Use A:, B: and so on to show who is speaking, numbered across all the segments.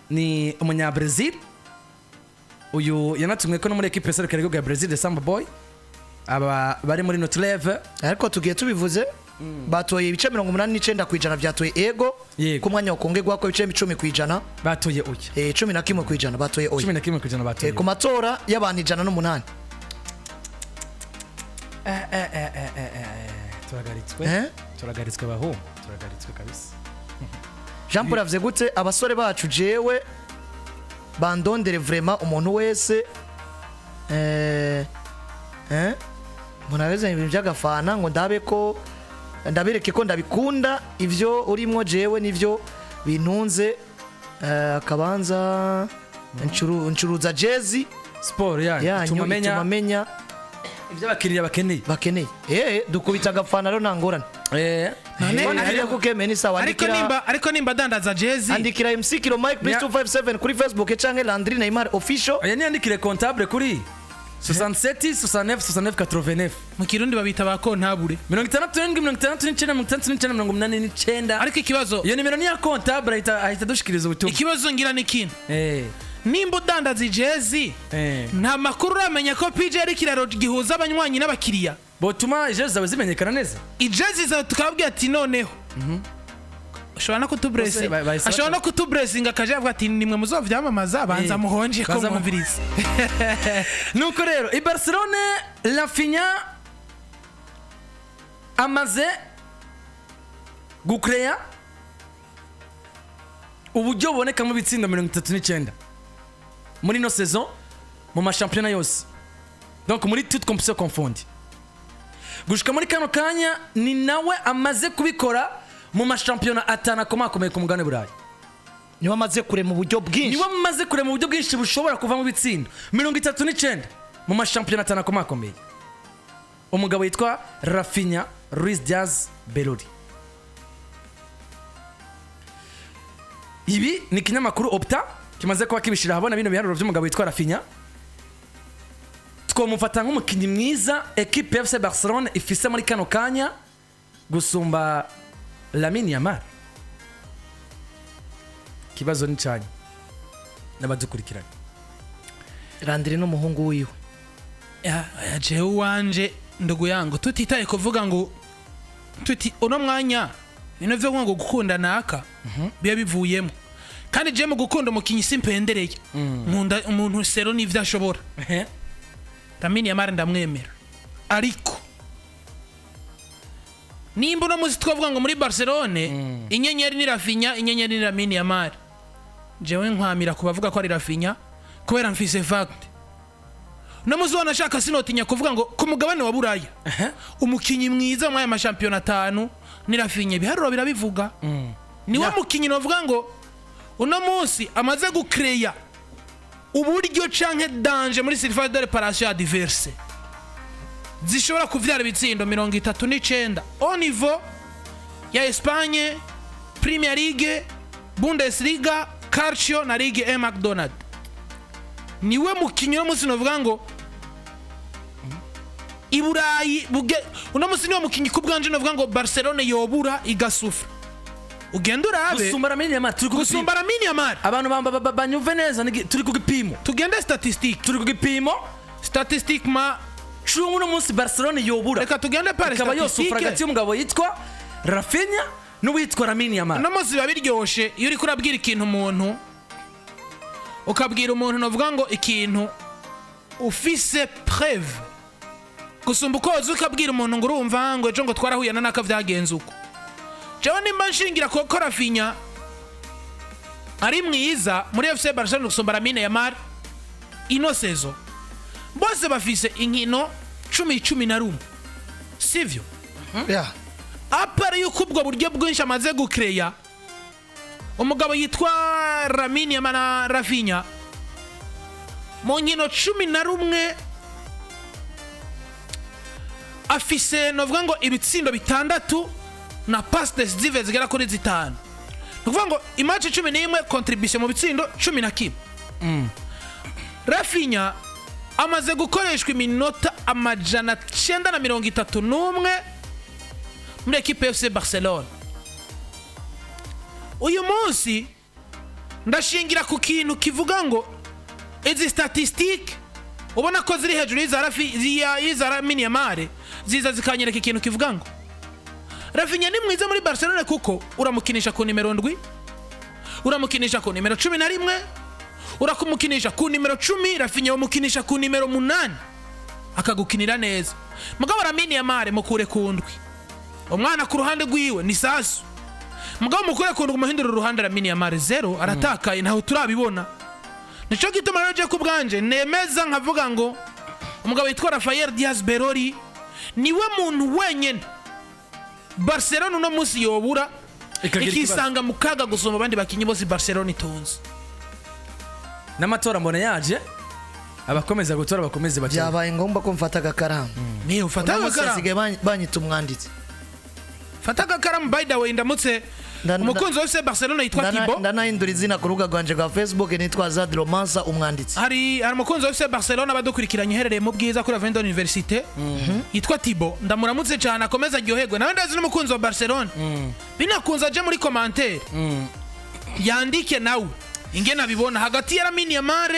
A: Ni umunya-Brazil uyu, yanatumwe ko no muri ekipe serukira igihugu ya Brazil, the Samba Boy, aba bari muri Notleve.
B: Ariko tugiye tubivuze, batoye ibice 89% byatoye ego.
A: Yego.
B: Ku mwanya wakongerwa ko ibice 10%.
A: Batoye oya.
B: 11% batoye oya.
A: 11% batoye.
B: Ku matora y'abantu 108.
A: Turagaritswe.
B: Eh?
A: Turagaritswe baho, turagaritswe kabisa.
B: Jean Paul yavuze gute? Abasore bacu, jewe bandondere vraiment, umuntu wese umuntu abeze ibintu by'agafana ngo ndabe ko ndabereke ko ndabikunda, ivyo urimwo jewe nivyo bintunze, akabanza ncuruza jezi
A: siporo yanyu
B: yanyu
A: ituma amenya
B: ituma amenya
A: ibyo abakiriya bakeneye.
B: Bakeneye. Dukubita agafana rero, nta ngorane.
C: None-
B: Ariko kukemeye ni sawa.
C: Ariko nimba, ariko nimba adandaza jezi,
B: Andikira MC Kilo Mike plus 257 kuri Facebook canke Landry Neymar official.
A: Oya, niyandikire comptable kuri 67 69 69 89.
C: Mu Kirundi babita ba kontabure.
A: 67 69 69 89.
C: Ariko ikibazo,
A: Iyo nimero ni iya comptable, ahita adushikiriza ubutumwa.
C: Ikibazo ngira ni kino: nimba udandaza ijezi, nta makuru uramenya ko PJ ari ikiraro gihuza abanywanyi n'abakiriya?
A: Botuma ijezi zawe zimenyekana neza.
C: Ijezi zawe tukababwira ati noneho ushobora no kutubresi
A: Bose bahise
C: ashobora no kutuburesinga akaje avuga ati nimwe muzovyamamaza, banza muhonje ko
A: Banza
C: mwumvirize.
A: Nuko rero i Barcelone, Raphinha amaze gucreya uburyo bubonekamo ibitsindo 39 muri ino saison mu mashampiyona yose, donc muri toute compétition confondue. Gushika muri kano kanya ni nawe amaze kubikora mu mashampiyona atanu akomakomeye ku mugabane burayi.
B: Niwe amaze kure mu buryo bwinshi.
A: Niwe amaze kurema uburyo bwinshi bushobora kuvamo ibitsindo 39 mu mashampiyona atanu akomakomeye, umugabo yitwa Raphinha Luis Diaz Belori. Ibi ni ikinyamakuru Opta kimaze kuba kibishyira ahabona bino biharuro by'umugabo witwa Raphinha. Twamufata nk'umukinnyi mwiza ekipe ya FC Barcelone ifise muri kano kanya gusumba Lamine Yamal. Ikibazo ni cyanyu n'abadukurikiranye.
B: Landry n'umuhungu wiwe.
C: Ya, jewe uwanje ndugu yangu, tutitaye kuvuga ngo tuti uno mwanya bino vyo ngo gukunda naka biba bivuyemo, kandi je mu gukunda umukinyi simpendereye, nkunda umuntu sero n'ivyo ashobora. Lamine Yamal ndamwemera, ariko nimba uno munsi twavuga ngo muri Barcelone inyenyeri ni Raphinha, inyenyeri ni Lamine Yamal, jewe nkwamira ku bavuga ko ari Raphinha kubera mfise fact. Uno munsi wanashaka sinotinya kuvuga ngo ku mugabane wa Buraya umukinyi mwiza muri aya mashampiyona atanu ni Raphinha. Ibiharuro birabivuga, niwe mukinyi novuga ngo uno munsi amaze gucreya uburyo canke danger muri surface de réparation adverse zishobora kuvyara ibitsindo 39 au niveau ya Espagne, Premier League, Bundesliga, Calcio na Ligue 1 McDonald. Niwe mukinyi uno munsi novuga ngo i Burayi uno munsi niwe mukinyi ku bwanje novuga ngo Barcelone yobura igasufra, ugenda urabe.
A: Gusumba Lamine Yamal, turi ku gipimo.
C: Gusumba Lamine Yamal.
A: Abantu banyumve neza, turi ku gipimo.
C: Tugende statistique.
A: Turi ku gipimo
C: Statistiquement
A: c'uwo uno munsi Barcelone yobura
C: reka tugende par
A: ikaba yosufra hagati
C: statistique.
A: y'umugabo yitwa Raphinha n'uwitwa Lamine Yamal.
C: Uno munsi biba biryoshe iyo uriko urabwira ikintu umuntu, ukabwira umuntu novuga ngo ikintu ufise preuve, gusumba uko woza ukabwira umuntu ngo urumva ngo ejo ngo twarahuye na naka vyagenze uko. Jewe nimba nshingira ko Raphinha ari mwiza muri FC Barcelona gusumba Lamine Yamal ino saison, bose bafise inkino cumi 11, sivyo?
B: Yeah.
C: À part yuko ubwo buryo bwinshi amaze gukereya umugabo yitwa Lamine Yamal na Raphinha mu nkino 11 afise novuga ngo ibitsindo bitandatu na passe décisive zigera kuri zitanu. Ni ukuvuga ngo i match 11, contribution mu bitsindo 11. Raphinha amaze gukoreshwa iminota 931 muri ekipe FC Barcelone. Uyu munsi Ndashingira ku kintu kivuga ngo izi statistiques ubona ko ziri hejuru y'iza y'iza Lamine Yamal, ziza zikanyereka ikintu kivuga ngo Raphinha ni mwiza muri Barcelona, kuko uramukinisha ku nimero 7, uramukinisha ku nimero 11, urakumukinisha ku nimero 10. Raphinha umukinisha ku nimero 8 akagukinira neza. Mugabo Lamine Yamal mukure ku 7, umwana ku ruhande rwiwe ni sasu. Mugabo mukure ku 7, umuhindura uruhande, Lamine Yamal zéro, aratakaye, ntaho turabibona. Nico gituma rero je ku bwanje nemeza nkavuga ngo umugabo witwa Rafael Diaz Berori niwe muntu wenyene Barcelona uno munsi yobura
A: Ikagira ikibazo.
C: ikisanga mu kaga gusumba abandi bakinyi bose Barcelona itunze.
A: N'amatora mbona yaje, abakomeza gutora bakomeze batore.
B: Byabaye ngombwa ko mfata agakaramu.
C: Niyo ufata
B: Uno munsi
C: agakaramu.
B: basigaye banyita umwanditsi.
C: Fata agakaramu. By the way, ndamutse umukunzi wa FC Barcelona yitwa Thibaut.
B: Ndanahindura izina ku rubuga rwanje rwa Facebook, nitwa Zad Romansa umwanditsi.
C: Hari umukunzi wa FC Barcelona badukurikiranye uherereye mu Bwiza kuri Avenue Université yitwa Thibaut, ndamuramutse cyane, akomeze aryoherwe. Nawe ndazi n'umukunzi wa Barcelona, binakunze aje muri commentaire yandike nawe ingene abibona hagati ya Lamine Yamal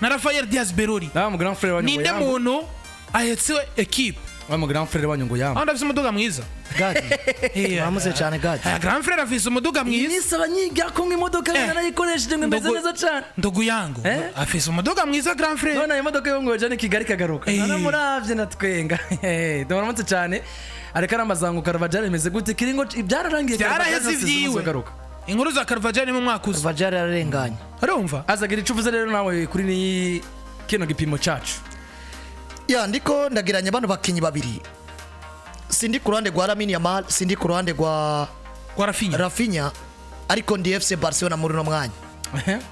C: na Rafael Diaz Berori.
A: Wa mu grand frère wanyu ngo
C: Ninde
A: yambu.
C: muntu ahetse équipe?
A: Wa mu grand frère wanyu ngo yambu.
C: Aho ndafise umuduga mwiza.
B: Gadi, muramutse cyane Gadi.
C: Aya grand frère afise umuduga mwiza.
A: Iminsi abanyiga ko imodoka narayikoresheje ngo imeze neza cyane.
C: Ndugu yangu
A: Eh?
C: afise umuduga mwiza, grand frère.
A: None ayo modoka yo ngo jane Kigali kagaruka. Naramuravye natwenga. Ndamuramutse cyane, ariko aramazango Carvajal imeze gute? Kiringo byararangiye.
C: Byaraheze.
A: Carvajal
C: Ivyiwe.
A: uzogaruka.
C: Inkuru za Carvajal ni mu mwaka uza.
B: Vajari ararenganye.
C: Urumva?
A: Azagira ico uvuze rero nawe kuri ni kino gipimo cacu.
B: Ya, ndiko ndagiranye bano bakinyi babiri, sindi ku ruhande rwa Lamine Yamal, sindi ku ruhande rwa
C: Kwa Raphinha.
B: Raphinha, ariko ndi FC Barcelona muri uno mwanya.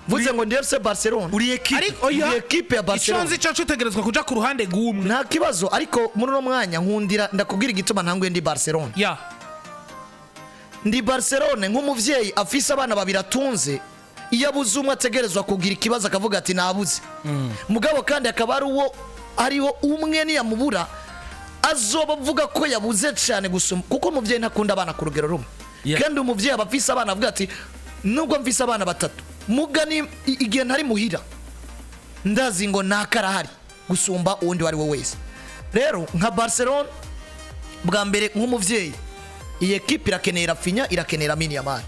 B: Mvuze ngo ndi FC Barcelona.
A: Uri équipe.
C: Ariko oya.
B: Ndi ekipe ya Barcelona.
C: Ico nzi cacu, utegerezwa kuja ku ruhande rw'umwe.
B: Nta kibazo, ariko muri uno mwanya nkundira ndakubwira igituma ntanguye ndi Barcelona. Ndi Barcelone nk'umuvyeyi afise abana babiri atunze, iyo abuze umwe ategerezwa kugira ikibazo akavuga ati nabuze. Mugabo kandi akaba ari uwo ariwo umwe niyamubura azoba avuga ko yabuze cyane gusumba, kuko umuvyeyi ntakunda abana ku rugero rumwe. Kandi umuvyeyi aba afise abana avuga ati nubwo mfise abana batatu, mugani igihe ntari muhira ndazi ngo nakarahari gusumba uwundi uwo ari we wese. Rero nka Barcelona, bwa mbere nk'umuvyeyi, iyi ekipe irakeneye Raphinha, irakeneye Lamine Yamal.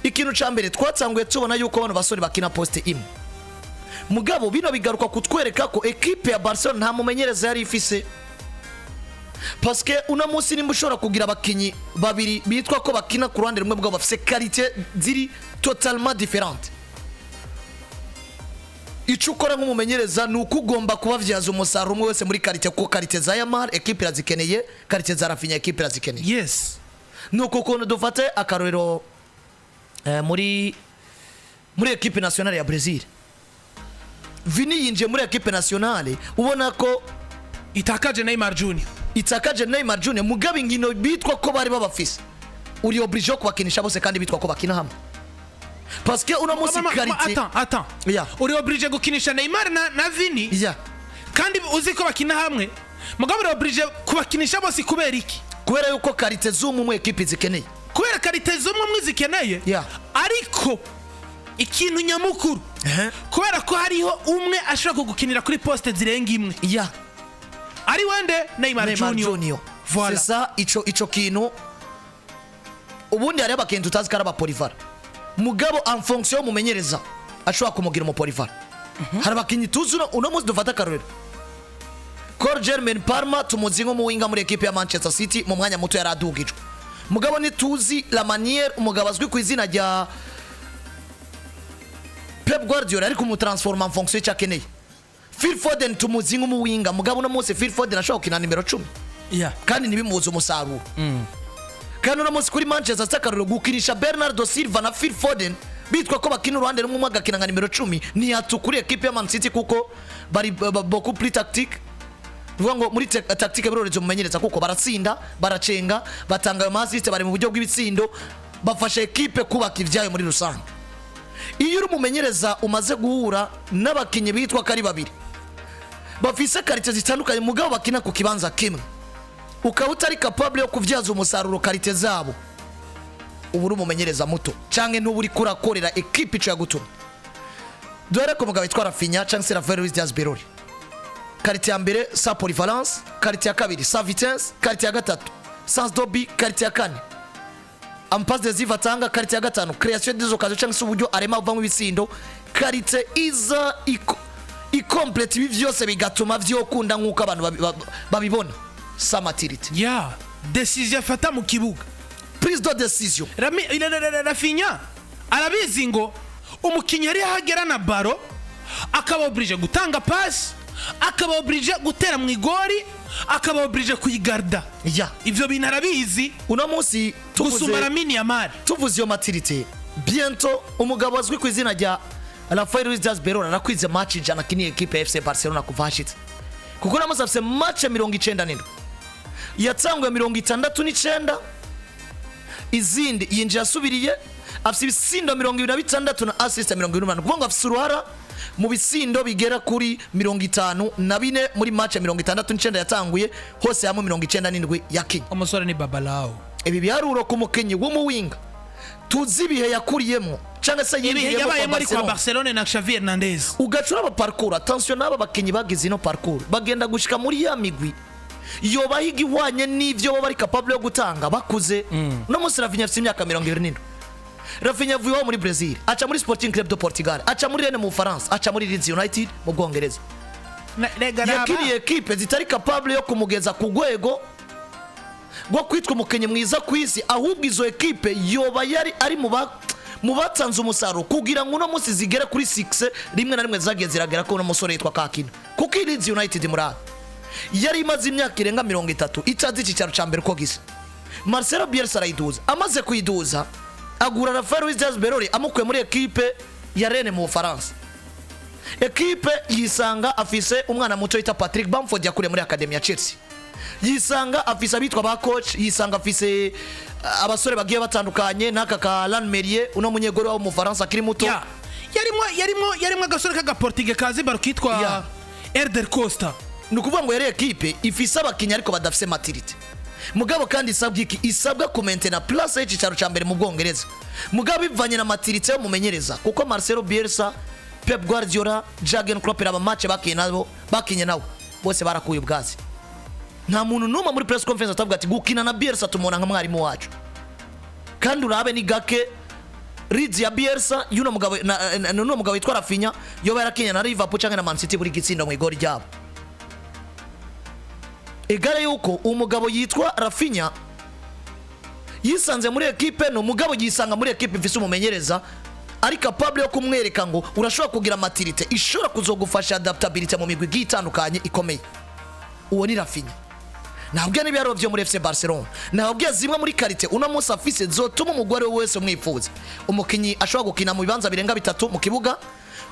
B: Ikintu ca mbere, twatsanguye tubona yuko bano basore bakina poste imwe. Mugabo bino bigaruka kutwereka ko ekipe ya Barcelona nta mumenyereza yari ifise, parce que uno munsi nimba ushobora kugira abakinyi babiri bitwa ko bakina ku ruhande rumwe bwabo bafise qualité ziri totalement différente, icyo ukora nk'umumenyereza ni uko ugomba kubabyaza umusaruro umwe wese muri qualité, kuko qualité za Yamal ekipe irazikeneye, qualité za Raphinha ekipe irazikeneye. Ni uko ukuntu dufate akarorero muri ekipe nationale ya Brazil, Vini yinjiye muri ekipe nationale ubona ko
C: itakaje Neymar Junior.
B: Itakaje Neymar Junior. Mugabo inkino bitwa ko bari babafise, uri obligé yo kubakinisha bose kandi bitwa ko bakina hamwe, parce que uno munsi qualité
C: Attends, attends. Uri obligé gukinisha Neymar na Vini kandi uzi ko bakina hamwe. Mugabo uri obligé kubakinisha bose kubera iki?
B: Kubera yuko qualité z'umwe umwe ekipe zikeneye.
C: Kubera qualité z'umwe umwe zikeneye. Ariko ikintu nyamukuru, kubera ko hariho umwe ashobora kugukinira kuri poste zirenga imwe, ari wende? Neymar,
B: Neymar
C: Junior.
B: Junior.
C: Voilà.
B: C'est ça. Ico kintu, ubundi hariho abakintu tutazi ko ari abapolyvalent, mugabo en fonction y'umumenyereza ashobora kumugira umupolyvalent. Hari abakinyi tuzi uno munsi, dufata akarorero Cole Jermaine Palmer, tumuzi nk'umuwinga muri ekipe ya Manchester City, mu mwanya muto yari adugijwe. Mugabo ntituzi la manière umugabo azwi ku izina rya Pep Guardiola ari kumutransforma en fonction y'icyo akeneye. Phil Foden tumuzi nk'umuwinga, mugabo uno munsi Phil Foden ashobora gukina nimero 10 kandi ntibimubuze umusaruro. Kandi uno munsi kuri Manchester City, akarorero, gukinisha Bernardo Silva na Phil Foden bitwa ko bakina uruhande rumwe, umwe agakina nka nimero 10, ntiyatukuri ekipe ya Man City kuko bari beaucoup plus tactique. Bivuga ngo muri tactique biroroheje umumenyereza, kuko baratsinda, baracenga, batanga ayo ma assists, bari mu buryo bw'ibitsindo, bafasha ekipe kubaka ibyayo muri rusange. Iyo uri umumenyereza umaze guhura n'abakinnyi bitwa ko ari babiri bafise qualité zitandukanye mugabo bakina ku kibanza kimwe, ukaba utari capable yo kubyaza umusaruro qualité zabo, Uba uri umumenyereza muto canke ntuba uriko urakorera ekipe ico yagutumye. Duhere ku mugabo witwa Raphinha cyangwa se Rafael Luis Diaz Berori. Qualité ya mbere, sa polyvalence. Qualité ya kabiri, sa vitesse. Qualité ya gatatu, sens de but. Qualité ya kane, ama passes décisives atanga. Qualité ya gatanu, création des occasions cyangwa se uburyo arema avamo ibitsindo. Qualité iza icomplète ibi vyose, bigatuma vyokunda nk'uko abantu babibona, sa maturité.
C: Ya décision afata mu kibuga.
B: Prise de décision.
C: Raphinha arabizi ngo umukinnyi yari yahagera na ballon, akaba obligé gutanga passe, akaba obligé gutera mu igori, akaba obligé kuyigarda. Ivyo bintu arabizi
B: Uno munsi
C: gusumba
B: tuvuze
C: Lamine Yamal.
B: Tuvuze iyo maturité, bientôt umugabo azwi ku izina rya Rafael Luis Diaz Berora arakwize match 100 akiniye ekipe ya FC Barcelona kuva hashitse, kuko uno munsi afise match 97, yatsanguye 69, izindi yinjiye asubiriye. Afise ibitsindo 26 na assist 28, kuvuga ngo afise uruhara mu bitsindo bigera kuri 54 muri match 69 yatanguye, hose hamwe 97 yakinye.
C: Umusore ni babalawo.
B: Ibi biharuro ku mukinnyi w'umuwinga tuzi ibihe yakuriyemo cyangwa se
C: ibihe
B: yinjiyemo kwa
C: yabayemo ari kwa
B: Barcelona,
C: Barcelone na Xavi Hernandez.
B: Ugaca uraba parcours. Attention, n'aba bakinnyi bagize ino parcours bagenda gushika muri ya migwi yobaha igihwanye n'ivyo bo bari capable yo gutanga bakuze. Uno munsi Raphinha afite imyaka 27. Raphinha avuye iwabo muri Brazil, aca muri Sporting Club de Portugal, aca muri Rennes mu Bufaransa, aca muri Leeds United mu Bwongereza.
C: Rega raba.
B: Yakiriye ekipe zitari capable yo kumugeza ku rwego rwo kwitwa umukinnyi mwiza ku isi, ahubwo izo ekipe yoba yari ari mu batanze umusaruro kugira ngo uno munsi zigere kuri 6. Rimwe na rimwe zagiye ziragera ko uno musore yitwa Kakina, kuko iyi Leeds United muri yari imaze imyaka irenga 30 itazi icyicaro cya mbere uko gisa. Marcelo Bielsa arayiduza. Amaze kuyiduza, agura Rafael Luis Diaz Berori amukuye muri ekipe ya Rennes mu Bufaransa. Ekipe yisanga afise umwana muto yita Patrick Bamford yakuriye muri academy ya Chelsea, yisanga afise abitwa ba coach, yisanga afise abasore bagiye batandukanye n'aka ka Lan Merlier, uno munyegori wo mu Bufaransa akiri muto.
C: Ya, yarimwo agasore k'agaportige kazi ballon kitwa Helder Costa.
B: Ni ukuvuga ngo yari ekipe ifise abakinnyi ariko badafise maturité. Mugabo kandi isabwa iki? Isabwa kumaintena place y'icicaro cya mbere mu Bwongereza, mugabo bivanye na maturité yo mumenyereza, kuko Marcelo Bielsa, Pep Guardiola, Jurgen Klopp, aba match bakinye nabo, bakinye nabo bose barakuye ubwazi. Nta muntu n'umwe muri press conference atavuga ati gukina na Bielsa tumubona nka mwarimu wacu. Kandi urabe ni gake Leeds ya Bielsa y'uno mugabo n'uno mugabo witwa Raphinha yoba yarakinye na Liverpool cyangwa na Man City buri gitsindo mu igori ryabo. Egare yuko umugabo yitwa Raphinha yisanze muri ekipe, ni umugabo yisanga muri ekipe ifise umumenyereza ari capable yo kumwereka ngo urashobora kugira maturité ishobora kuzogufasha adaptabilité mu migwi igiye itandukanye ikomeye. Uwo ni Raphinha. Ntabwo n'ibiharuro byo muri FC Barcelona, ntabwo zimwe muri qualité uno munsi afise zotuma umugore we wese umwifuza. Umukinnyi ashobora gukina mu bibanza birenga bitatu mu kibuga,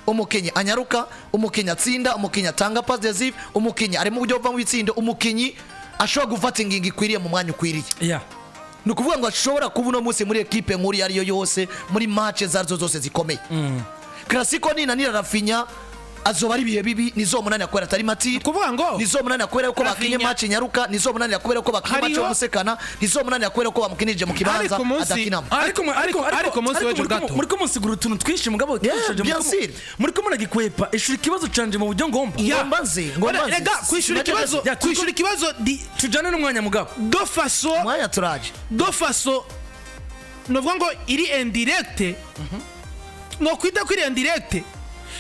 B: umukinnyi anyaruka, umukinnyi atsinda, umukinnyi atanga passe décisive, umukinnyi ari mu buryo buva mu bitsindo, umukinnyi ashobora gufata ingingo ikwiriye mu mwanya ukwiriye. Ni ukuvuga ngo ashobora kuba uno munsi muri ekipe nkuru iyo ariyo yose, muri match izo arizo zose zikomeye. Clasico ninanira Raphinha azoba ari ibihe bibi. Nizo munani kubera atari mature.
C: Kuvuga ngo
B: Nizo munani kubera ko bakinye match nyaruka, nizo munani kubera ko bakinye match yo gusekana, nizo munani kubera ko bamukinije mu kibanza
C: ariko munsi
B: adakinamo.
C: Ariko munsi w'ejo gato.
A: Muriko musigura utuntu twinshi, mugabo
B: Yeah, bien sûr.
A: Muriko muragikwepa ishura ikibazo canje mu buryo ngomba.
B: Ngomba nzi, ngomba nzi.
C: Rega kwishura ikibazo
A: Ya,
C: kwishura ikibazo
A: tujane n'umwanya, mugabo.
C: De façon
B: Mwanya turaje.
C: De façon novuga ngo iri indirecte, no kwita ko iri indirecte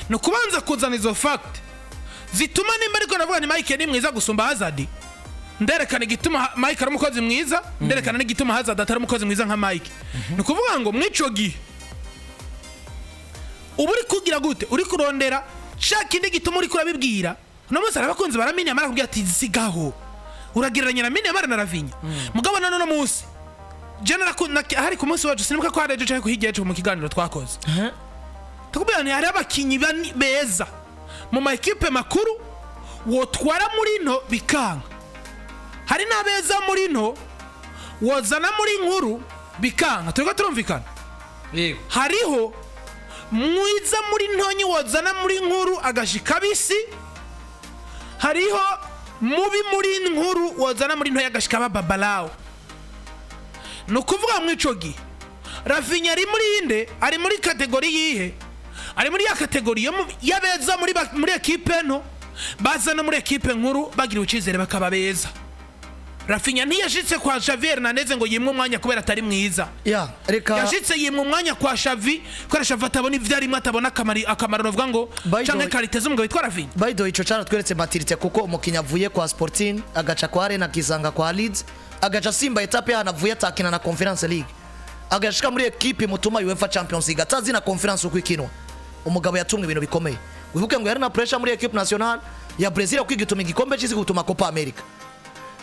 C: ni ukubanza kuzana izo fact zituma nimba ariko navuga ni Mike ni mwiza gusumba Hazard, nderekana igituma Mike ari umukozi mwiza, nderekana n'igituma Hazard atari umukozi mwiza nka Mike. Ni ukuvuga ngo mw'ico gihe uba uri kugira gute? Uri kurondera ca kindi gituma uri kurabibwira. Uno munsi hari abakunzi ba Lamine Yamal akubwira ati sigaho uragereranya Lamine Yamal na Raphinha. Mugabo none uno munsi je hari ku munsi wacu, sinibuka ko hari ejo canke kuhirya ejo, mu kiganiro twakoze tukubwira nti hari abakinyi beza mu ma ekipe makuru wotwara muri nto bikanka, hari n'abeza muri nto wozana muri nkuru bikanka. Turiko turumvikana?
A: Yego.
C: Hariho mwiza muri ntonyi wozana muri nkuru agashika bisi, hariho mubi muri nkuru wozana muri ntoyi agashika bababalawo. Ni ukuvuga mu ico gihe Raphinha ari muri inde? Ari muri catégorie yihe? Ari muri ya catégorie y'abeza muri ekipe nto, baza no muri ekipe nkuru bagira icyizere bakaba beza. Raphinha ntiyashitse kwa Xavi Hernandez ngo yimwe umwanya kubera atari mwiza.
B: Ya, reka.
C: Yashitse yimwe umwanya kwa Xavi kubera Xavi atabona ivyo arimo, atabona akamaro novuga ngo
B: By the
C: canke
B: way-
C: qualité z'umugabo witwa Raphinha.
B: By the way, ico caratweretse maturité, kuko umukinnyi avuye kwa Sporting agaca kwa Rennes, akisanga kwa Leeds, agaca simba étape y'ahantu avuye atakina na Conference League, agashika muri ekipe mutuma UEFA Champions League atazi na Conference uko ikinwa. Umugabo yatumwe ibintu bikomeye. Wibuke ngo yari na pressure muri équipe nationale ya Brazil kwigituma igikombe cy'isi, gutuma Copa America,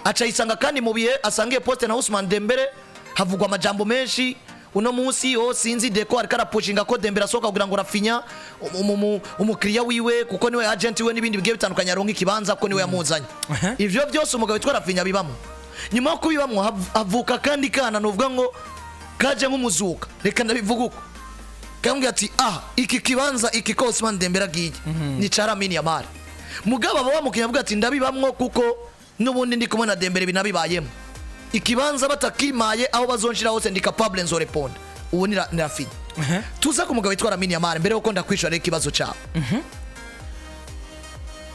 B: aca yisanga kandi mu bihe asangiye poste na Ousmane Dembele, havugwa amajambo menshi. Uno munsi ho sinzi Deco ariko arapushinga ko Dembele asohoka kugira ngo Raphinha umukiriya wiwe, kuko niwe agent wiwe n'ibindi bigiye bitandukanye, aronka ikibanza kuko niwe yamuzanye. Ivyo byose umugabo witwa Raphinha bibamo. Nyuma yo kubibamo havuka kandi kana nuvuga ngo kaje nk'umuzuka, reka ndabivuga uko, kambwira ati: "Ah, iki kibanza iki ko Ousmane Dembele agiye ni ca Lamine Yamal." Mugabo aba wamukinnyi avuga ati: "Ndabibamwo kuko n'ubundi ndi kumwe na Dembele, binabibayemo ikibanza batakimaye, aho bazonshira hose ndi capable, nzoreponda." Uwo ni Raphinha. Tuza ku mugabo witwa Lamine Yamal. Mbere yuko ndakwishura rero ikibazo cyawe,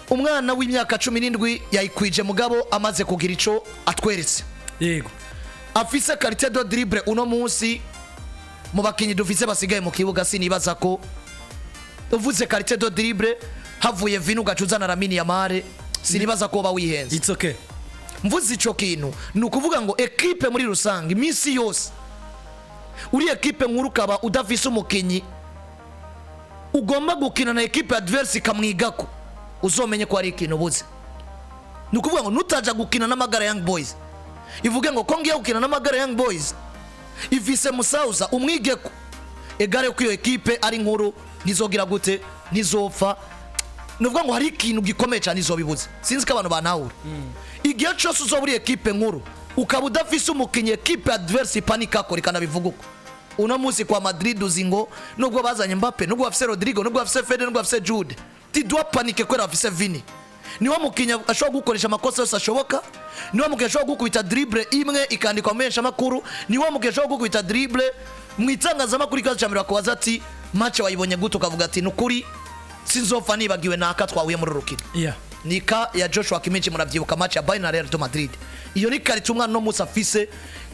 B: umwana w'imyaka 17 yayikwije, mugabo amaze kugira ico atweretse. Afise qualité de dribble. Uno munsi mu bakinyi dufise basigaye mu kibuga, sinibaza ko uvuze qualité de dribble havuye Vini ugaca uzana Lamine Yamal, sinibaza ko woba wihenze.
A: It's okay.
B: Mvuze ico kintu, ni ukuvuga ngo ekipe muri rusange, iminsi yose uri ekipe nkuru ukaba udafise umukinyi ugomba gukina na ekipe adverse ikamwigako, uzomenye ko hari ikintu ubuze. Ni ukuvuga ngo nutaja gukina n'Amagara Young Boys ivuge ngo ko ngiye gukina n'Amagara Young Boys ifise Musauza, umwigeko egare ko iyo ekipe ari nkuru ntizogira gute, ntizopfa. Ni ukuvuga ngo hari ikintu gikomeye cyane izobibuze. Sinzi ko abantu bantahura. Igihe cyose uzoba uri ekipe nkuru ukaba udafise umukinnyi ekipe adverse ipanikako, reka nabivuga uko. Uno munsi kwa Madrid uzi ngo nubwo bazanye Mbappe, nubwo bafise Rodrigo, nubwo bafise Fede, nubwo bafise Jude, tu dois paniquer kubera bafise Vini. Niwo mukinnyi ashobora gukoresha amakosa yose ashoboka, niwo mukinnyi ashobora gukubita dribble imwe ikandikwa mu menyeshamakuru, niwo mukinnyi ashobora gukubita dribble mu itangazamakuru. Ikibazo cya mbere bakubaza ati: "Match wayibonye gute?" Ukavuga ati: "Nukuri sinzopfa nibagiwe naka twahuye muri uru rukino." Ni ka ya Joshua Kimmich, murabyibuka match ya Bayern na Real de Madrid. Iyo ni qualité umwana no munsi afise,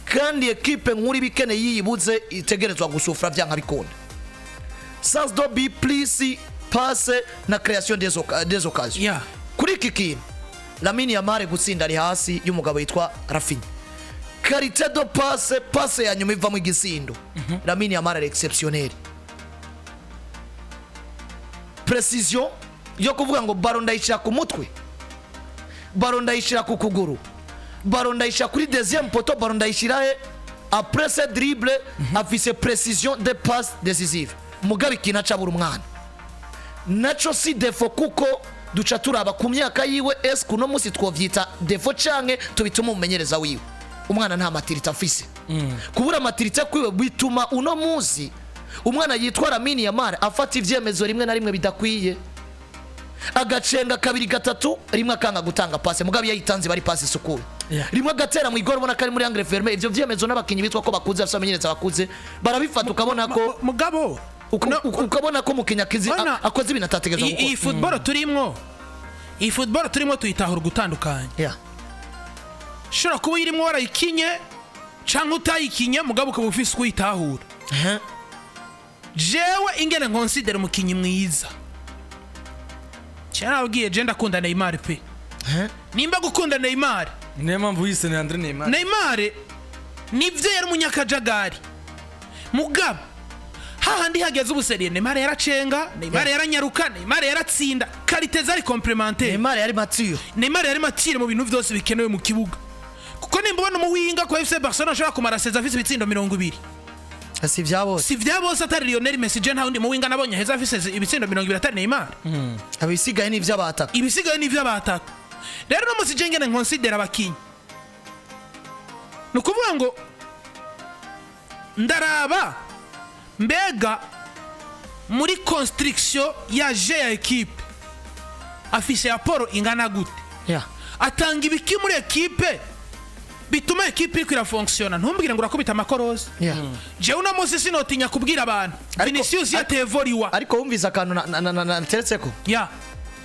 B: kandi ekipe nkuru iba ikeneye yiyibuze itegerezwa gusufra vyanka bikunda. Sens de but plus passe na création des occasions. Kuri iki kintu Lamine Yamal gutsinda ari hasi y'umugabo yitwa Raphinha. Qualité de passe, passe ya nyuma ivamo igisindo, Lamine Yamal ari exceptionnel. Précision yo kuvuga ngo ballon ndayishyira ku mutwe, ballon ndayishyira ku kuguru, ballon ndayishyira kuri deuxième poteau, ballon ndayishyira he après ce dribble, afise précision de passe décisive. Mugabo ikintu acabura umwana naco si défaut, kuko duca turaba ku myaka yiwe. Eske uno munsi twovyita défaut canke tubituma umumenyereza wiwe? Umwana nta maturité afise. Kubura maturité kwiwe bituma uno munsi umwana yitwa Lamine Yamal afata ivyemezo rimwe na rimwe bidakwiye, agacenga kabiri gatatu, rimwe akanga gutanga passe, mugabo iyo ayitanze bari passe isukuye. Rimwe agatera mu igoro ubona ko ari muri angle fermé. Ivyo vyemezo n'abakinyi bitwa ko bakuze, bafise abamenyereza bakuze, barabifata ukabona ko
C: Mugabo
B: ukabona ko umukinnyi
C: Ona-
B: akoze ibintu atategerezwa
C: iyi
B: gukora.
C: Football turimwo, iyi football turimo tuyitahura ugutandukanye. Ushobora kuba uyirimo warayikinye canke utayikinye, mugabo ukaba ufise uko uyitahura. Jewe ingene nkonsidera umukinyi mwiza, kera nababwiye, je ndakunda Neymar pe. Nimba gukunda Neymar,
A: Niyo mpamvu yise ni Andre Neymar.
C: Neymar nivyo yari umunyakajagari, mugabo hahandi hageze ubuseriye Neymar yaracenga, Neymar yaranyaruka, Neymar yaratsinda, qualité zari complémentaire.
B: Neymar yari mature.
C: Neymar yari mature mu bintu vyose bikenewe mu kibuga, kuko nimba ubona umuwinga kwa FC Barcelona ashobora kumara saison afise ibitsindo 20,
B: si vya bose.
C: Si vya bose. Atari Lionel Messi, je nta wundi muwinga nabonye heza afise ibitsindo 20 atari Neymar.
B: Abisigaye ni ivy'abataka.
C: Ibisigaye ni ivy'abataka. Rero no musi je ngene nkonsidera abakinyi, ni ukuvuga ngo ndaraba mbega muri construction ya jeu ya ekipe afise apport ingana gute, atanga ibiki muri ekipe. Bituma ekipe iriko irafonctionna. Ntumbwire ngo urakubita amakorosi. Jewe uno munsi sinotinya kubwira abantu, Vinicius yatevoriwa.
B: Ariko wumvise akantu nateretseko?
C: Ya.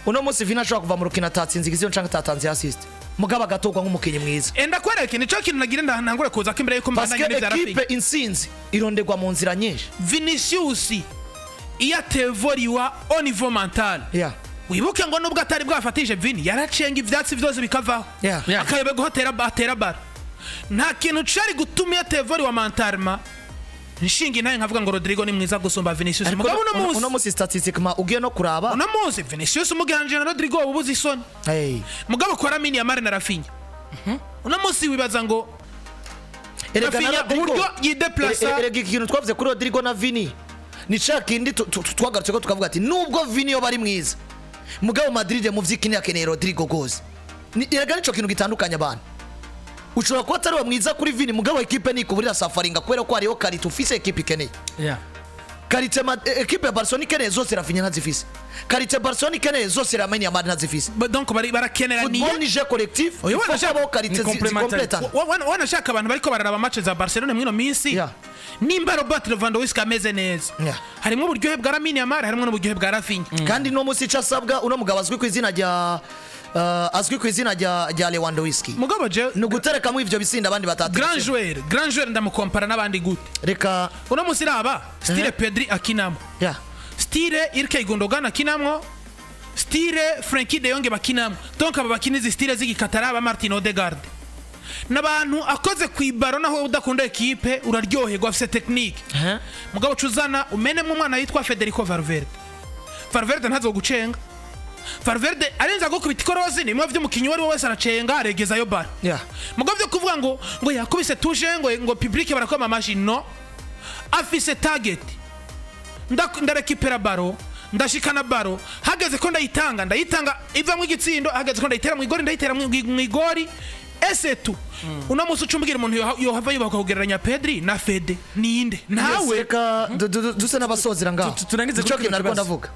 B: Uno munsi Vini ashobora kuva mu rukino atatsinze igitsindo canke atatanze assist, mugabo agatorwa nk'umukinnyi mwiza.
C: Enda kwereke, nico kintu nagira ntangure kuza ko imbere yuko
B: Parce
C: mbandanya
B: que
C: n'ivya Rafinha.
B: ekipe, intsinzi ironderwa mu nzira nyinshi.
C: Vinicius iyo atevoriwa au niveau mental, wibuke ngo nubwo atari bwafatije, Vini yaracenga ivyatsi vyose bikavaho, akayoberwa aho atera baro. Nta kintu cari gutuma iyo atevoriwa mentalement nshinga intaye nkavuga ngo Rodrigo ni mwiza gusumba Vinicius.
B: Ariko
C: Mugabo uno
B: uno
C: munsi,
B: munsi statistiquement ugiye no kuraba,
C: uno munsi Vinicius umugereranyije na Rodrigo woba ubuze isoni.
B: Hey.
C: Mugabo kwa Lamine Yamal na Rafinha, uno munsi wibaza ngo
B: Erega na
C: Rafinha
B: Rodrigo,
C: uburyo yideplasa.
B: Erega ikintu twavuze kuri Rodrigo na Vini ni ca kindi twagarutse ko tukavuga ati nubwo Vini yo bari mwiza, mugabo Madrid mu vy'ikini akeneye Rodrigo gose. Erega nico kintu gitandukanya abantu. Ushobora kuba atari mwiza kuri Vini, mugabo ekipe nikuburira safaringa kubera ko hariho qualité ufise ekipe ikeneye. Qualité ekipe ya Barcelona ikeneye zose Rafinha ntazifise, qualité Barcelona ikeneye zose Lamine Yamal ntazifise.
C: Donc barakeneraniye.
B: Football ni jeu collectif.
C: Oya,
B: il faut habaho qualité
A: Ni complémentarité.
B: zikompletana.
C: Wanashaka abantu bariko bararaba match za Barcelona mwino minsi, nimba Robert Lewandowski ameze neza, harimo uburyohe bwa Lamine Yamal, harimo n'uburyohe bwa Rafinha.
B: Kandi no munsi icyo asabwa uno mugabo azwi ku izina rya Lewandowski
C: Mugabo je,
B: ni uguterekamo ivyo bisinda abandi
C: grand
B: batateretse.
C: joueur, grand joueur, ndamukompara n'abandi gute?
B: Reka.
C: Uno munsi raba style Pedri akinamo, style Ilkay Gundogan akinamwo, style Frenkie de Jong bakinamo. Donc aba bakina izi style z'igikatara, ba Martin Odegaard, n'abantu akoze ku ibaro, naho udakunda ekipe uraryoherwa, afise technique. Mugabo cuzana umenemo umwana yitwa Federico Valverde. Valverde ntazogucenga. Valverde arenze agukubita ikorosi, ni bimwe vy'umukinyi uwo ari we wese, aracenga, aregezayo baro. Mugabo vyo kuvuga ngo yakubise touche, ngo public barakoma amashi, no afise target. Ndarekipera baro, ndashikana baro, hageze ko ndayitanga, ndayitanga ivamwo igitsindo, hageze ko ndayitera mu igori, ndayitera mu igori esetu. Uno munsi ucumbwira umuntu yohava yubaka kugereranya Pedri na Fede, ninde?
B: Yes,
C: Ntawe.
B: Reka duse n'abasozera ngaho.
A: Turangize
B: Nico
A: kuri kino
B: kintu nariko
A: kibazo.
B: ndavuga.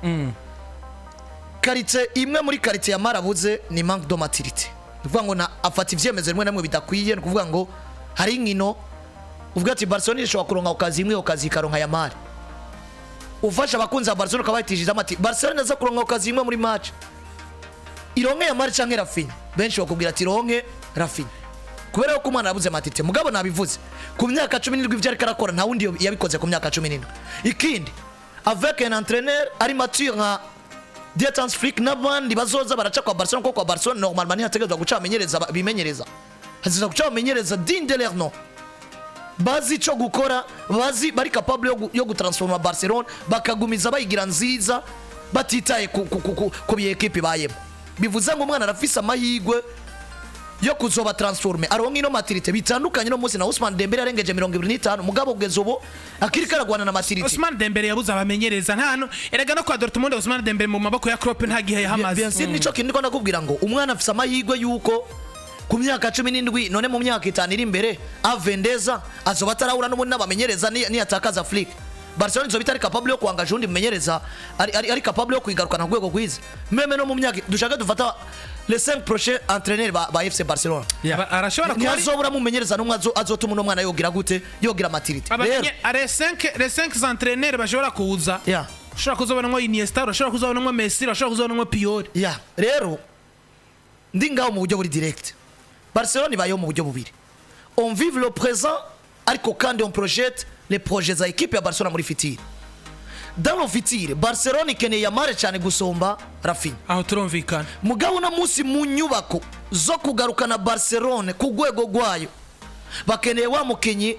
B: Qualité imwe muri qualité Yamal abuze ni manque de maturité, ni ukuvuga ngo na afata ivyemezo rimwe na rimwe bidakwiye. Ni ukuvuga ngo hari inkino uvuga ati Barcelona ishobora kuronka occasion imwe, occasion ikaronka Yamal. Ufasha abakunzi ba Barcelona ukabatishije amati Barcelona aza kuronka occasion imwe muri match, ironke Yamal canke Rafinha, benshi bakubwira ati ronke Rafinha kubera ko umwana yabuze maturité. Mugabo nabivuze, ku myaka 17 ivyo ariko arakora nta wundi yabikoze ku myaka 17. Ikindi, avec un entraîneur ari mature nka Dieter Flick n'abandi bazoza baraca kwa Barcelona, kuko kwa Barcelona normalement ntihategerezwa guca abamenyereza bimenyereza, haziza guca abamenyereza digne de leur nom, bazi ico gukora, bazi bari capable yo gutransforma Barcelona, bakagumiza bayigira nziza batitaye ku bihe ekipe ibayemo. Bivuze ngo umwana arafise amahirwe yo kuzoba transforme, aronka ino maturité bitandukanye no munsi na Ousmane Dembele yarengeje 25, mugabo kugeza ubu akiri karagwana na maturité.
C: Ousmane Dembele yabuze abamenyereza, nta no erega no kwa Dortmund Ousmane Dembele mu maboko ya Klopp nta gihe yahamaze.
B: Bien sûr, nico kintu ndiko ndakubwira ngo umwana afise amahirwe yuko ku myaka 17, none mu myaka 5 iri imbere avendeza azoba atarahura n'ubundi n'abamenyereza. Niyatakaza Flick, Barcelona izoba itari capable yo kuangaje undi mumenyereza ari capable yo kwigarukana ku rwego rwiza. Même no mu myaka dushaka dufata les 5 prochains entraîneurs ba FC Barcelona,
C: Arashobora kuba ari
B: ntihazobura mumenyereza n'umwe azotuma uno mwana yogira gute, yogira maturité rero.
C: Les 5 entraîneurs bashobora kuza, ushobora kuzobonamwo Iniesta, urashobora kuzobonamwo Messi, urashobora kuzobonamwo Pioli.
B: Ya, rero ndi ngaho mu buryo buri direct, Barcelona ibayeho mu buryo bubiri: on vive le présent, ariko kandi on projette les projets za équipe ya Barcelona muri futur. Dans le futur, Barcelona ikeneye Yamal cyane gusumba Rafinha.
C: Aho turumvikana.
B: Mugabo uno munsi mu nyubako zo kugarukana Barcelone ku rwego rwayo, bakeneye wa mukinyi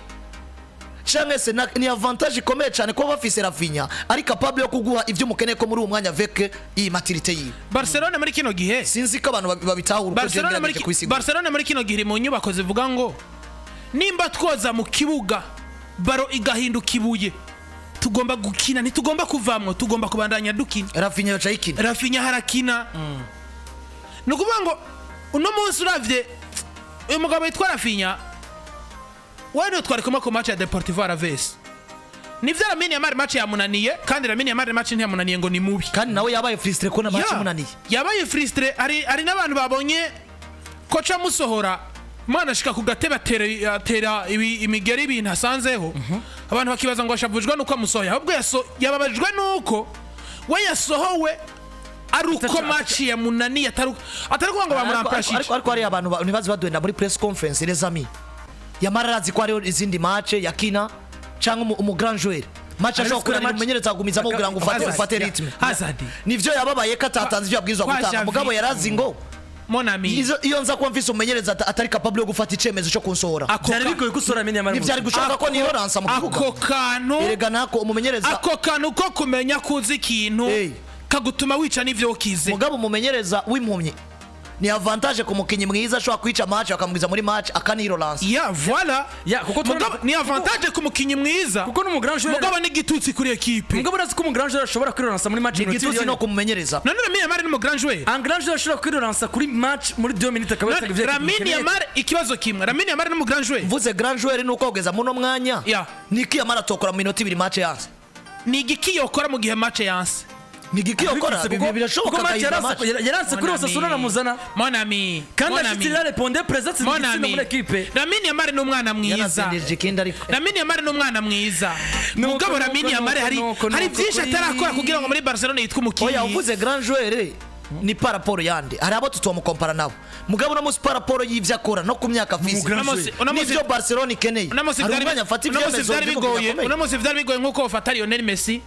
B: cyangwa se ni avantage ikomeye cyane kuba bafise Rafinha ari capable yo kuguha ibyo umukeneye ko muri uwo mwanya avec iyi maturité yiwe.
C: Barcelona muri kino gihe,
B: Sinzi ko abantu babitahura uko
C: Barcelona muri
B: ngerageje kubisigura.
C: Barcelona muri kino gihe iri mu nyubako zivuga ngo nimba twoza mu kibuga baro igahinduka ibuye, tugomba gukina, ntitugomba kuvamwo, tugomba kubandanya dukina.
B: Rafinha yoca ayikina.
C: Rafinha harakina. Ni ukuvuga ngo uno munsi uravye uyu mugabo witwa Rafinha, we niwe twari kumwe ku match ya Deportivo Alaves. Nivyo, Lamine Yamal match yamunaniye, kandi Lamine Yamal match ntiyamunaniye ngo ni mubi.
B: Kandi nawe yabaye frustré ko na match
C: Ya,
B: imunaniye.
C: Yabaye frustré. Hari n'abantu babonye koca amusohora. Umwana ashika ku gatebe, atera imigeri, ibintu asanzeho. Abantu bakibaza ngo ashavujwe nuko amusohoye, ahubwo yababajwe nuko we yasohowe ari uko match yamunaniye, atari kuvuga ngo bamuramprashije.
B: Ariko hariya abantu ntibazi baduhenda muri press conference, les amis. Yamara arazi ko hariho izindi match yakina cyangwa umu grand joueur match ashobora
A: kuri
B: kunanira umumenyereza agumizamo kugira ngo ufate
C: Hazard.
B: ufate rythme.
C: Hazard.
B: Nivyo yababaye ko atatanze ivyo yabwirizwa
C: Kwa
B: gutanga,
C: Xavi.
B: mugabo yarazi ngo
C: Mon ami.
B: Iyo nza kuba mfise umumenyereza atari capable yo gufata icemezo cyo kunsohora,
A: Byari bigoye ko usora Lamine Yamal mu
B: ntivyari
A: kibuga.
B: gushoboka ko niyoransa mu kibuga.
C: Ako kantu
B: Erega nako umumenyereza
C: ako kantu ko kumenya kuzi ikintu
B: Hey.
C: kagutuma wica n'ivyo ukize.
B: Mugabo umumenyereza w'impumyi ni avantage ku mukinyi mwiza, ashobora kwica match bakamugwiza muri match akanirolansa.
C: Ya, voilà.
A: Ya, kuko
C: Mugabo ni avantage ku mukinyi mwiza,
A: kuko n'umu grand joueur
C: mugabo ni igitutsi kuri ekipe.
A: Mugabo urazi ko umu grand joueur ashobora kwirolansa muri match
B: Ni
A: iminota
B: igitutsi no
A: ibiri.
B: kumumenyereza.
C: None Lamine Yamal ni mu grand joueur?
A: Un grand joueur ashobora kwirolansa kuri match muri 2 minutes akaba yatanga ivyo
C: Lamine
A: akeneye.
C: Yamal, ikibazo kimwe, Lamine Yamal ni mu grand joueur?
B: Mvuze grand joueur ni uko kugeza muno mwanya niki Yamara atokora mu minota 2 match yanse.
C: Ni igiki yokora mu gihe match yanse?
B: Ni igiki yokora?
A: Bifise
B: Birashoboka
A: kuko match
B: agahindura
A: yaranse
B: match.
A: yaranse kuri Osasuna aramuzana
C: Mon ami.
A: kandi
C: Mon
A: ashitse
C: ami.
A: yarépondé présent
C: Mon
A: igitsinda
C: ami.
A: muri ekipe.
C: Lamine Yamal ni umwana mwiza.
B: Yanatsindije ikindi ariko.
C: Lamine Yamal ni umwana mwiza.
A: Nuko,
C: Mugabo
A: nuko,
C: Lamine
A: nuko,
C: Yamal hari
A: nuko,
C: hari
A: nuko
C: byinshi atarakora kugira ngo muri Barcelona yitwe umukinnyi.
B: Oya, uvuze grand joueur ni par rapport yande, hari abo tutomukompara nabo, mugabo uno munsi par rapport y'ivyo akora no ku myaka afise
A: grand
C: Uno munsi- uno munsi-
B: n'ivyo Barcelona ikeneye,
C: uno munsi
B: hari
C: vyari
B: umwanya afata
C: uno munsi
B: ivyemezo
C: vyari
B: by'umupira
C: bigoye
B: akomeye.
C: Uno munsi vyari bigoye nkuko bafata Lionel Messi,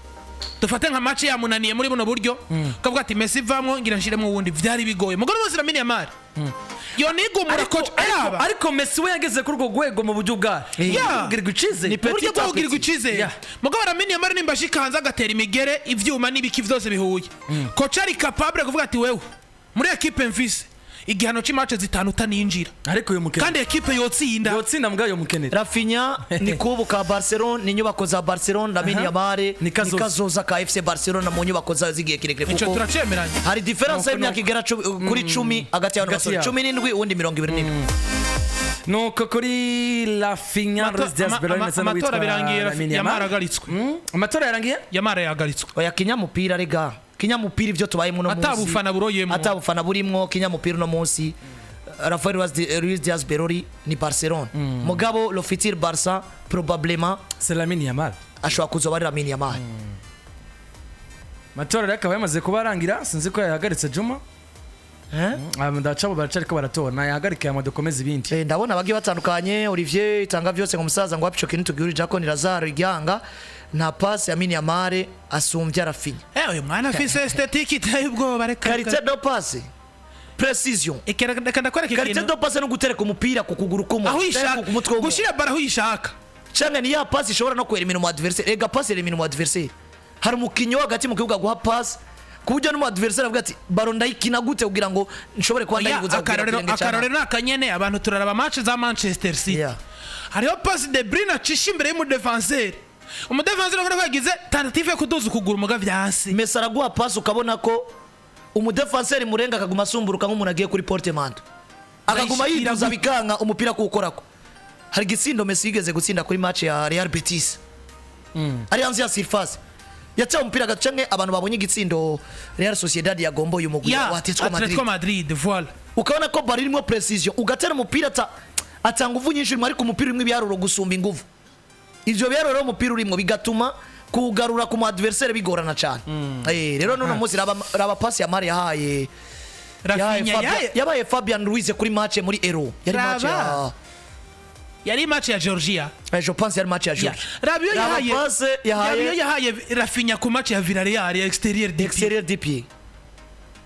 C: dufate nka match yamunaniye muri buno buryo, ukavuga ati Messi vamwo ngira nshiremo uwundi, vyari bigoye. Mugabo uno munsi Lamine Yamal yonigumura coach araba.
A: Ariko Messi we yageze kuri urwo rwego mu buryo bwa kugirirwa icizere.
B: Ni
C: Mu buryo
B: petit à
C: bwo kugirirwa
B: petit.
C: icizere. Mugabo Lamine Yamal nimba ashika hanze agatera imigere, ivyuma n'ibiki vyose bihuye, coach ari capable kuvuga ati wewe muri ekipe mfise igihano c'i match zitanu utaninjira.
A: Ariko uyu mukenera
C: Kandi ekipe yotsinda.
A: Yotsinda, mugabo uyu mukenera.
B: Rafinha ni kubu ka Barcelona, ni inyubako za Barcelona. Lamine Yamal
A: Ni kazoza.
B: Ni kazoza ka FC Barcelona mu nyubako zayo z'igihe kirekire,
C: Ico
B: kuko
C: turacemeranya.
B: hari différence
A: Nuko,
B: y'imyaka igera kuri 10 hagati y'abantu
A: Hagati
B: basore
A: yabo.
B: 17 uwundi 27.
A: Nuko kuri Rafinha Luis Diaz Bellerin ndetse
C: Amatora
A: n'uwitwa
C: birangiye
A: Lamine
C: Yamal
A: Yamal.
C: ahagaritswe.
A: Amatora yarangiye.
C: Yamal yahagaritswe.
B: Oya, kinyamupira rega, kinyamupira ivyo tubayemo uno munsi
C: Atabufana buroyemwo.
B: Atabufana burimwo, kinyamupira uno munsi Rafael Luis Diaz Berori ni Barcelona, mugabo le futur Barça probablement
A: C'est Lamine Yamal.
B: ashobora kuzoba ari Lamine Yamal.
A: Amatora rero akaba yamaze kuba arangira, sinzi ko yahagaritse Juma.
B: Eh?
A: Ndacabo baracariko baratora, nayahagarike aya dukomeze ibindi.
B: Ndabona abagiye batandukanye. Olivier itanga byose ngo umusaza ngo wapico kintu tuguri Jacon Lazaro iryanga nta passe ya Lamine Yamal asumbya Rafinha.
C: Uyu mwana afise esthétique iteye ubwoba, reka.
B: Qualité de passe, précision.
C: Reka ndakwereka
B: Qualité
C: ikintu.
B: de passe no gutereka umupira ku kuguru kumwe
C: Aho
B: canke
C: uyishaka.
B: ku mutwe w'umuntu.
C: Gushira bara aho uyishaka.
B: Canke ni ya passe ishobora no kwerimina umu adversaire. Ega passe elimina umu adversaire. Hari umukinyi wo hagati mu kibuga guha passe ku buryo n'umu adversaire avuga ati ballon ndayikina gute kugira ngo nshobore kuba
C: Ya,
B: ndayibuza kugera ku
C: akarorero
B: kirenge ca
C: akarorero ni akanyene abantu turaraba match za Manchester City. Hariho passe De Bruyne acisha imbere y'umudefenseri, umudefenseri ubona ko yagize tentative yo kuduza ukuguru muga vyanse.
B: Messi araguha passe ukabona ko umudefanseri murenga akaguma asumburuka nk'umuntu agiye kuri portemanto, akaguma
C: Ayishikira
B: yiduza
C: gute?
B: bikanka umupira kuwukorako. Hari igitsindo Messi yigeze gutsinda kuri match ya Real Betis ari hanze ya surface, yateye umupira gato, canke abantu babonye igitsindo Real Sociedad yagomboye umugwi wa Atletico Madrid.
C: Atletico Madrid, voilà.
B: Ukabona ko bari irimo précision, ugatera umupira ata nguvu nyinshi urimo, ariko umupira urimo ibiharuro gusumba inguvu. Ivyo biharuro rero umupira urimo bigatuma kuwugarura ku mu adversaire bigorana cyane. Rero none munsi raba passe ya Mari yahaye yahaye
C: Rafinha
B: Yabaye Fabian Ruiz kuri match muri Euro, yari match ya
C: Raba. Yari match ya Georgia.
B: Je pense yari match ya Georgia.
C: Raba iyo
B: Raba
C: yahaye
B: passe
C: Raba iyo
B: yahaye
C: yahaye Rafinha ku match ya Villarreal ya extérieur de pied.
B: Extérieur du pied.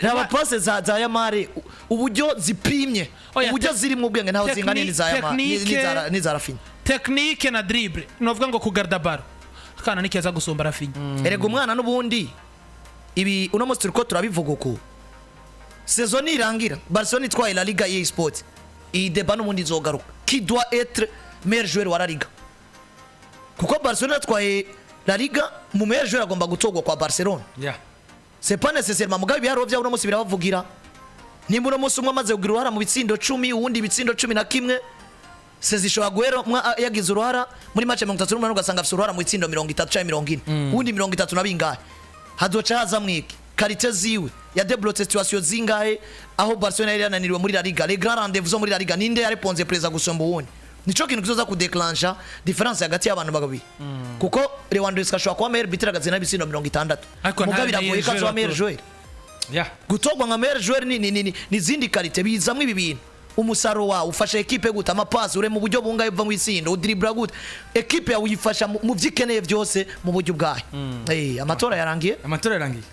B: Raba passe za Yamare uburyo zipimye,
C: Oya,
B: uburyo zirimo ubwenge, ntaho zingana n'iza Yamare n'iza Rafinha.
C: Technique na dribble, novuga ngo kugarda ballon, akana ni keza gusumba Rafinha.
B: Erega umwana n'ubundi ibi uno munsi turiko turabivuga uku, saison nirangira Barcelona itwaye La Liga, EA Sport, iyi débat n'ubundi izogaruka: qui doit être meilleur joueur wa La Liga? Kuko Barcelona yatwaye La Liga, mu meilleur joueur agomba gutorwa kwa Barcelona. C'est pas nécessairement, mugabo ibiharuro byabo uno munsi birabavugira. Nimba uno munsi umwe amaze kugira uruhara mu bitsindo 10, uwundi ibitsindo 11, sezi ishobora guhera umwe yagize uruhara muri match ya 38, ugasanga afise uruhara mu bitsindo 30 canke 40, uwundi 30 na bingahe. Hazoca haza mwiki qualité ziwe. Yadébloqué situation zingahe aho Barcelona yari yananiriwe muri La Liga? Les grands rendez-vous zo muri La Liga, ninde yareponze présent gusumba uwundi? Nico kintu kizoza kudéclencha différence hagati y'abantu babiri, kuko Lewandowski ashobora kuba meilleur buteur, agatsinda ibitsindo 60,
C: Ariko
B: mugabo
C: nta
B: biragoye ko
C: meilleur
B: azoba meilleur
C: joueur.
B: joueur. Gutorwa nka meilleur joueur ni zindi qualité bizamwo ibi bintu: umusaruro wawe, ufasha ekipe gute, amapasi ure mu buryo bungahe uva mu itsindo, udribura gute, ekipe yawe uyifasha mu byo ikeneye byose mu buryo bwayo. Amatora yarangiye.
A: Amatora yarangiye.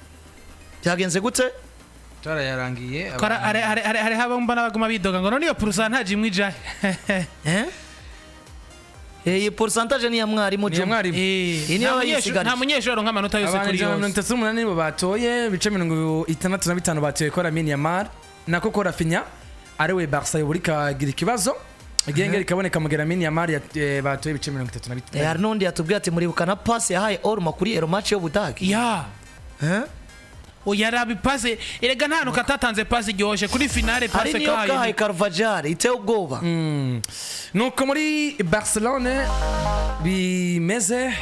B: Byagenze gute?
A: Amatora yarangiye.
C: Hariho abo mbona baguma bidoga ngo none iyo pourcentage imwe ijahe?
B: Eh? Iyi pourcentage ni iya mwarimu.
A: Ni iya
B: Juma.
A: mwarimu.
B: Iyi niyo
C: Nta munyeshuri,
B: yisigarije.
C: nta munyeshuri aronka amanota yose
A: Abantu
C: kuri
A: 138
C: yose.
A: nibo batoye, ibice 65 batoye ko Lamine Yamal, nako ko Raphinha ariwe Barca yobora ikagira ikibazo, igenge rikaboneka mu gihe Lamine Yamal batoye ibice 35.
B: Hari n'undi yatubwiye ati: "Muribuka na passe yahaye Olmo kuri Euro match y'Ubudagi?"
C: Ya.
B: Eh?
C: Oya, raba passe erega, nta hantu katatanze passe iryoshe kuri finale.
B: Hari
C: Passe
B: niyo kahaye
C: kahaye.
B: Carvajal iteye ubwoba.
A: Nuko muri Barcelone bimeze.